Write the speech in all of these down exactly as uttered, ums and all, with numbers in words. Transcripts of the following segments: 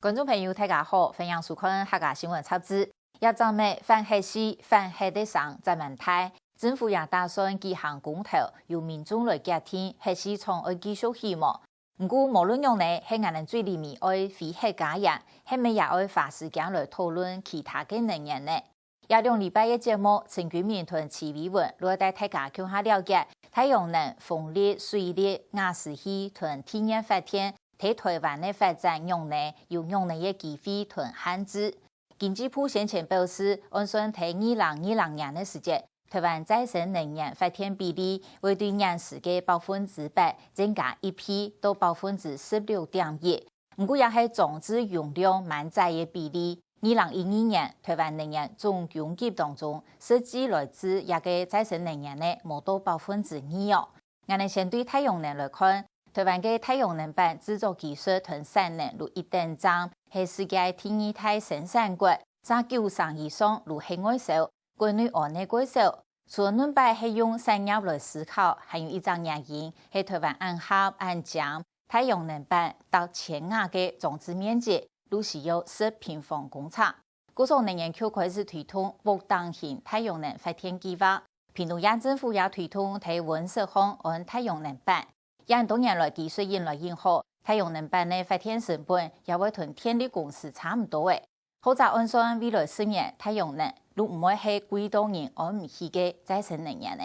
觀眾朋友，大家好，歡迎收看客家新聞雜誌。這陣仔反核四、反核个聲真蠻大，政府也打算舉行公投，由民眾來決定核四廠愛繼續起無。毋過，無論仰仔，係𠊎等水利面愛非核家園，係毋係也愛花時間來討論其他个能源呢？ 這兩禮拜个節目，陳君明同徐偉文會帶大家共下了解太陽能、風力、水力、瓦斯氣同地熱發電在臺灣个發展仰仔，有仰仔个機會同限制。經濟部先前表示，按算在二零二零年个時節，臺灣再生能源發電比例會對現時个百分之八增加一倍到百分之十六點一。 毋過也係裝置容量蠻細个比例。二零一二年，臺灣能源總供給當中，實際來自這个再生能源个無到百分之二哦。𠊎等先對太陽能來看，臺灣个太陽能板製作技術同產能就一等站，係世界第二大生產國，成九成以上就係外銷，國內安个較少。 除了論擺係用產業來思考，還有一隻原因係臺灣恁狹恁尖，太陽能板逐千瓦个裝置面積，就需要十平方公尺。故所能源局開始推動屋頂型太陽能發電計畫，屏東縣政府也推動在溫室項安太陽能板。這恁多年來技術引來引好，太陽能板个發電成本也會同電力公司差毋多仔。 或者按算未來十年太陽能就毋會係貴到人安毋起个再生能源呢。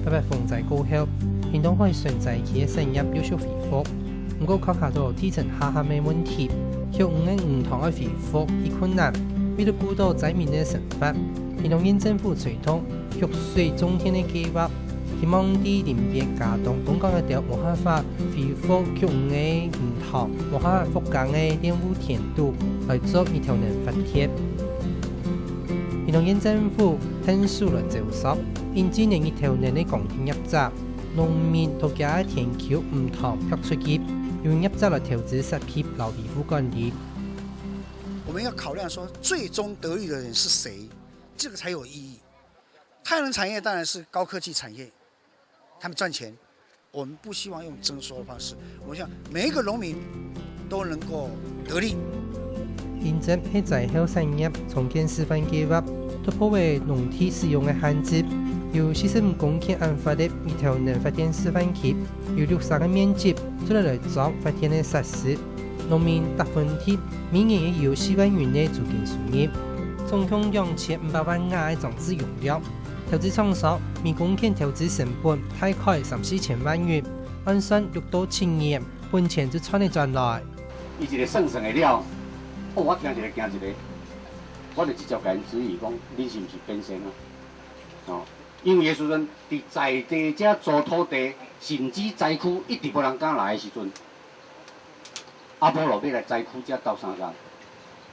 八八風災過後，屏東海脣災區个產業陸續恢復。 毋過考慮到地層下陷个問題，畜魚个魚塘愛恢復已困難，為了顧到災民个生活，屏東縣政府推動蓄水種田个計畫，希望在林邊加當公館个條無辦法恢復畜魚个魚塘，無辦法復耕个蓮霧田肚來做日頭能發電。屏東縣政府𢯭手來招商，引進个日頭能个光電業者， 農民在厥个田坵魚塘闢出去，由業者來投資設備摎維護管理。我们要考量说，最终得利的人是谁，这个才有意义。太阳能产业当然是高科技产业，他们赚钱，我们不希望用征收的方式。我们希望每一个农民都能够得利。因為係災後產業重建示範計畫，突破了農地使用个限制，有四十五公頃恁闊个日頭能發電示範區，有六成个面積做得來裝發電个設施。農民大部分每年也有四萬元个租金收入，總共兩千五百萬瓦个裝置容量。投資廠商每公頃投資成本大概三四千萬元，按算六到七年，本錢就賺得轉來。 伊一个算算个了，哦，我聽一个驚一个，我就直接甲因質疑讲，恁是毋是变仙啊？哦，因为迄时阵，佇在地遮租土地，甚至灾区一直无人敢来的时阵，阿波罗要来灾区遮斗相共，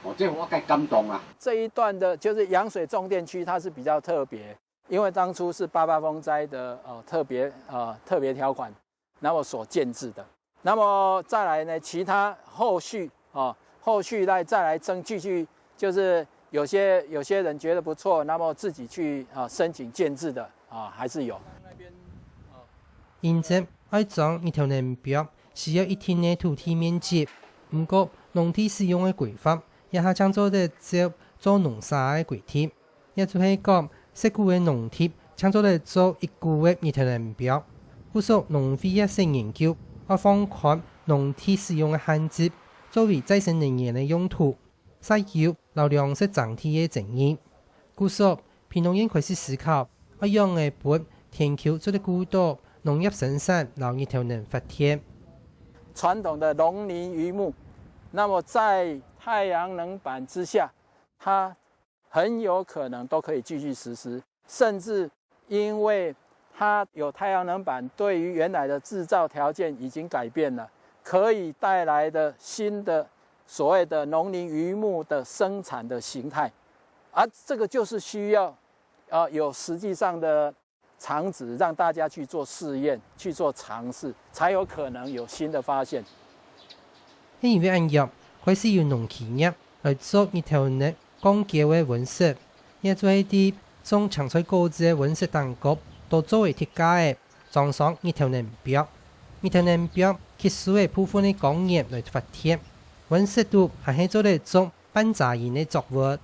哦，这我介感动啊。这一段的就是扬水重电区，它是比较特别，因为当初是八八风灾的呃特别呃特别条款，那么所建制的。 那么再来呢，其他后续啊，后续来再来争，继续就是有些有些人觉得不错，那么自己去啊申请建制的啊，还是有。因此，愛裝日頭能表需要一定个土地面積，毋過農地使用个規範，也還正做得照做農舍个規定。 也就係講，設古个農地正做得做一古个日頭能表。故所農會也先研究，愛放寬農地使用个限制，作為再生能源个用途，煞有摎糧食徵地个爭議。故所，屏東縣開始思考，愛仰仔分田坵做得顧到農業生產摎日頭能發電。傳統的農林漁牧，那麼在太陽能板之下，它 很有可能都可以继续实施，甚至因为它有太阳能板，对于原来的制造条件已经改变了，可以带来的新的所谓的农林渔牧的生产的形态，而这个就是需要啊有实际上的场址让大家去做试验、去做尝试，才有可能有新的发现。係因為恁樣，開始有農企業來做日頭能降高个溫室，也就係在種青菜果子个溫室頂高，都做為特價个，裝上日頭能壁。日頭能壁吸收个部分个光源來發電，溫室肚還係做得種半遮陰个作物。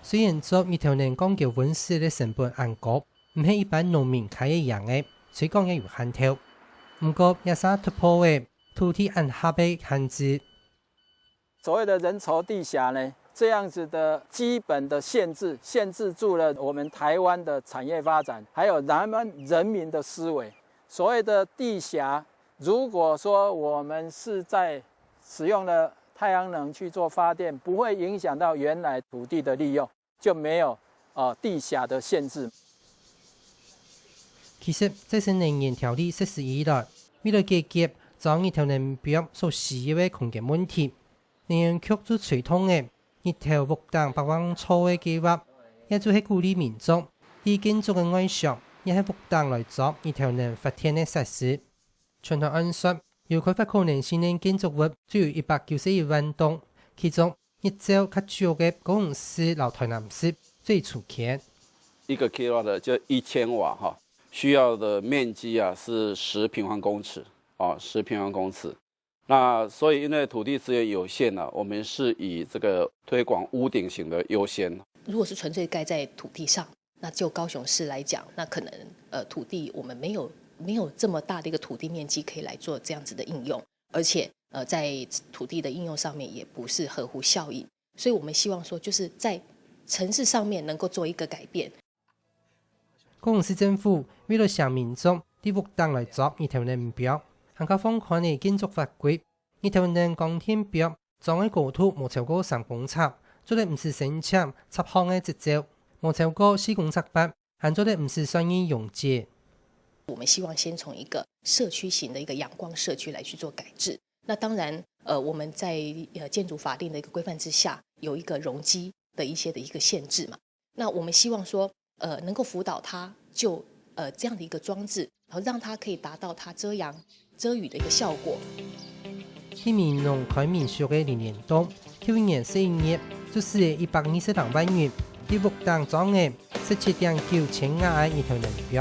雖然做日頭能降高溫室个成本恁高，毋係一般農民開會贏个，推廣也有限頭。毋過，這儕突破个土地恁狹个限制， 所謂的人稠地狹呢，這樣子的基本的限制，限制住了我們台灣的產業發展，還有咱們人民的思維。所謂的地狹，如果說我們是在使用了太陽能去做發電，不會影響到原來土地的利用，就沒有呃地狹的限制。其實，再生能源條例實施以來，為了解決做日頭能壁所需要个空間問題， 能源局就推動个日頭屋頂百萬座个計畫，也就係鼓勵民眾在建築个外牆也係屋頂來裝日頭能發電个設施。全台按算，有開發可能性个建築物就有一百九十一萬棟，其中日照較少个高雄市摎台南市最出圈。一个 kilowatt 就一千瓦哈，需要的面积啊是十平方公尺啊，十平方公尺。那所以因为土地资源有限呢，我们是以这个推广屋顶型的优先。如果是纯粹盖在土地上，那就高雄市来讲，那可能呃土地我们没有没有这么大的一个土地面积可以来做这样子的应用，而且呃在土地的应用上面也不是合乎效益，所以我们希望说就是在城市上面能够做一个改变。高雄市政府為了想民眾在屋頂來裝日頭能壁，還較放寬个建築法規，日頭能光電壁 裝个高度無超過三公尺，做得毋使申請插項个執照，無超過四公尺闊，還做得毋使算入容積。我们希望先从一个社区型的一个阳光社区来去做改制。那当然，呃，我们在呃建筑法令的一个规范之下，有一个容积的一些的一个限制嘛。那我们希望说，呃，能够辅导他就呃这样的一个装置，然后让它可以达到它遮阳遮雨的一个效果。去美濃開民宿个李連棟，舊年十一月就使了一百二十零萬銀，在屋頂裝个十七點九千瓦个日頭能壁，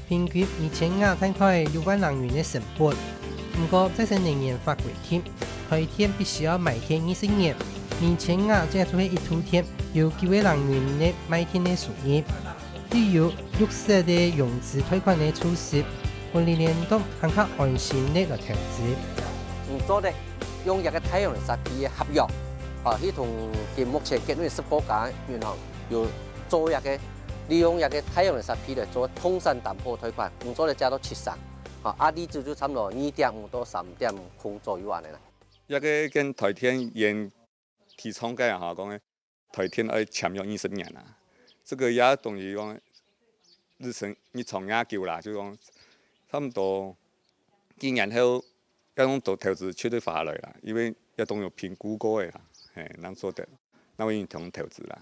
平均一千瓦大概六萬零銀个成本。毋過再生能源法規定，開店必須要賣電二十年，二千瓦正就係一度電有九个零銀个賣電个收入。 又有綠色个融資貸款个措施，分李連棟還較安心个來投資。毋做得用這个太陽能設備个合約，啊，去同佢目前結論十個家銀行有做這个，利用這个太陽能設備來做通產擔保貸款，毋做得借到七成，啊，啊，利息就差不多二點五到三點空左右恁樣啦。這个跟台電原提倡个啊，講个 台電愛簽約二十年啊，這个也等於講日程日程也久啦，就講差不多幾年後，也講到投資絕對划來啦，因為也當有評估過个啦，嘿，能做得，那我願意同投資啦。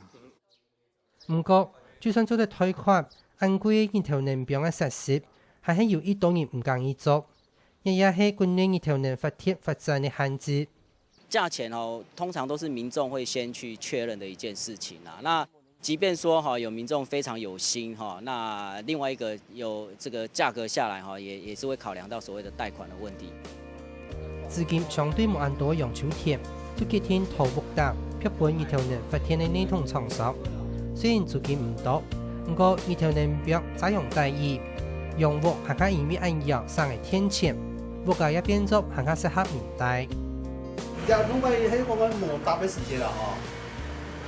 毋過，就算做得貸款，恁貴个日頭能壁个設施，還係有一多人毋敢去做，這也係國內日頭能發電發展个限制。 價錢哦，通常都是民眾會先去確認的一件事情啊。那即便說哈，有民众非常有心哈，那另外一个有这个价格下来哈，也也是会考量到所谓的贷款的问题。資金相對無恁多个楊秋田，就決定在屋頂闢分日頭能發電个系統廠商。雖然資金毋多，毋過日頭能壁遮陽擋雨，楊屋還較因為恁樣省个電錢，屋下也變做還較適合人戴。 這路个係講个無搭个時節啦吼，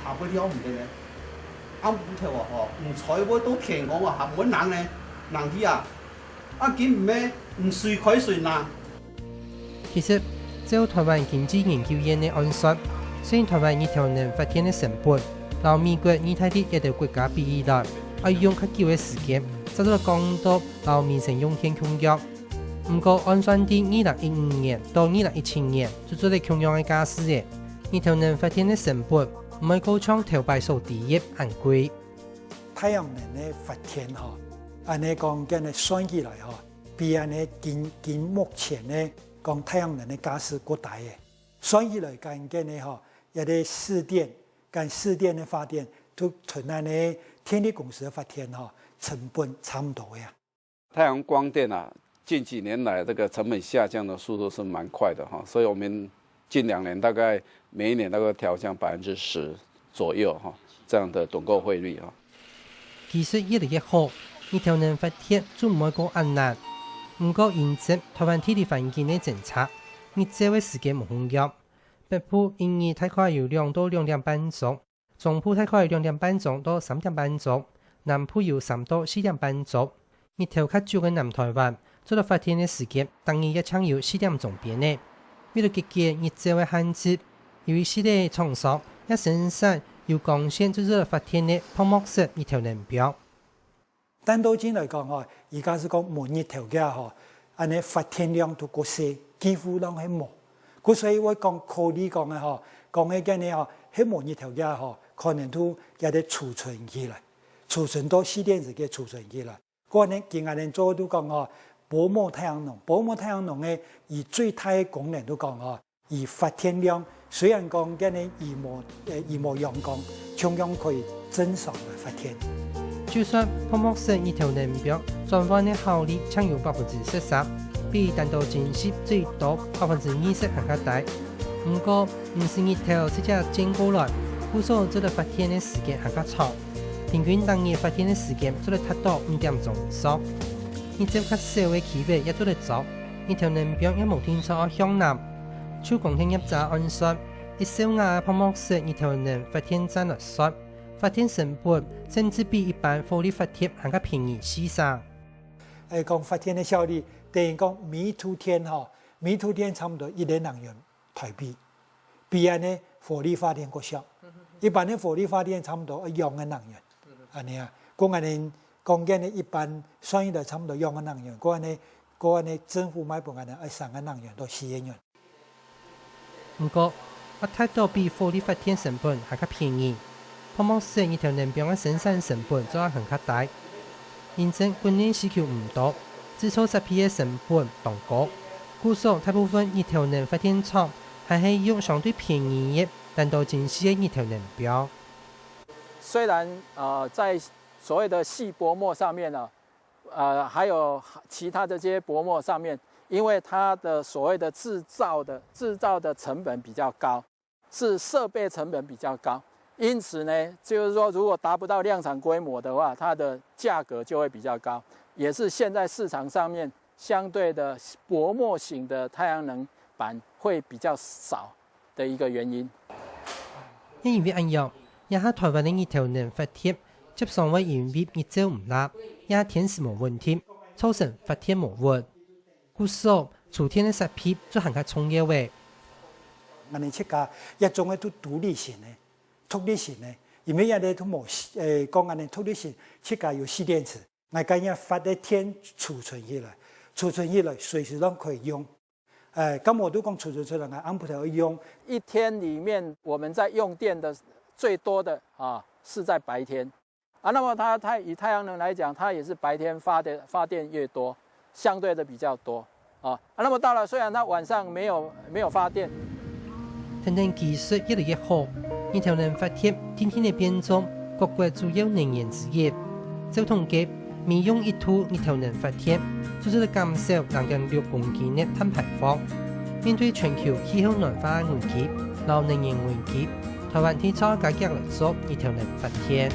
下背了毋得呢。暗晡頭啊吼，毋知會到天光啊，還無人呢，人去啊，啊緊毋係毋隨開水啦。其實，照台灣經濟研究院个按算，雖然台灣日頭能發電个成本，摎美國義大利這兜國家比起來，愛用較久个時間，才做得降到摎民生用電共樣。 毋過，按算在二零一五年到二零一七年就做得共樣个價數了。日頭能發電个成本毋會過像頭擺所知个恁貴。太陽能个發電吼，恁呢講，恁呢算起來吼，比恁呢今今目前个講太陽能个價數過低个。算起來講个呢吼，這个市電跟市電个發電，都同恁呢電力公司个發電吼，成本差毋多个啊。太陽光電啊，近幾年來這個成本下降的速度是蠻快的哈，所以我們近兩年大概每一年大概調降百分之十左右哈，這樣的躉購匯率哈。技術越來越好，日頭能發電就毋會過恁難。毋過因著台灣地理環境个政策，日照个時間無共樣，北部一日大概有兩到兩點半鐘，中部大概兩點半鐘到三點半鐘，南部有三到四點半鐘。日頭較足个南台灣，做得發電个時間，逐日也淨有四點鐘邊仔。為了解決日照个限制，有一息仔廠商也生產有光線就做得發電个泡沫式日頭能表。 但到今來講吼，而家係講無日頭个吼，恁呢發電量都過細，幾乎攏係無。故所以𠊎講可以講个吼，講个今日吼，係無日頭个吼，可能都也得儲存起來，儲存到蓄電池个儲存起來。過呢，今𠊎等做都講吼，薄膜太陽能，薄膜太陽能个，佢最大个功能都講吼， 佢發電量雖然講今日佢無，呃，佢無陽光，同樣可以正常个發電。就算泡沫式日頭能表轉換个效率淨有百分之十三，比單獨真實最多百分之二十還較低。毋過，毋使日頭直接照過來，故所做得發電个時間還較長，平均逐日發電个時間做得達到五點鐘以上。日照較少个區域也做得做，日頭能表也無定著愛向南。 就光電業者按算，一兆瓦个泡沫式日頭能發電站來算，發電成本甚至比一般火力發電還較便宜四成。誒，講發電个效率，等於講每度電吼，每度電差毋多一个能源台幣，比恁呢火力發電過少。一般个火力發電差毋多一樣个能源，恁呢啊。講恁呢，講緊个一般算起來差毋多一樣个能源，講恁呢，講恁呢政府賣分𠊎等愛三个能源到四个銀。 毋過，愛達到比火力發電成本還較便宜，泡沫式日頭能表个生產成本就愛還較低。因為國內需求毋多，製造設備个成本當高，故所大部分日頭能發電廠還係用相對便宜个單獨真實个日頭能表。雖然呃在所謂的細薄膜上面呢，呃還有其他的這些薄膜上面，因為它的所謂的製造的製造的成本比較高，是設備成本比較高，因此呢，就是說如果達不到量產規模的話，它的價格就會比較高，也是現在市場上面相對的薄膜型的太陽能板會比較少的一個原因。也因為恁樣，這下台灣个日頭能發電，輒常會因為日照毋罅，也天時無穩定，造成發電無穩。故所，儲電个設備就還較重要个。𠊎等自家這種个都獨立型个、獨立型个，因為這个都無，誒，講恁呢獨立型，自家有蓄電池，𠊎該日發个電儲存起來，儲存起來隨時都可以用。 誒，該無就講儲存出來，𠊎暗晡頭愛用。一天裡面我們在用電的最多的啊是在白天啊，那麼它它以太陽能來講，它也是白天發的發電越多，相對的比較多啊。啊那麼到了雖然它晚上沒有沒有發電，天然技術越來越好，日頭能發電定定仔變做各國主要能源之一。照統計， 每用一度日頭能發電，就做得減少零點六公斤个碳排放。面對全球氣候暖化个危機摎能源危機，台灣提早加劇來做日頭能發電。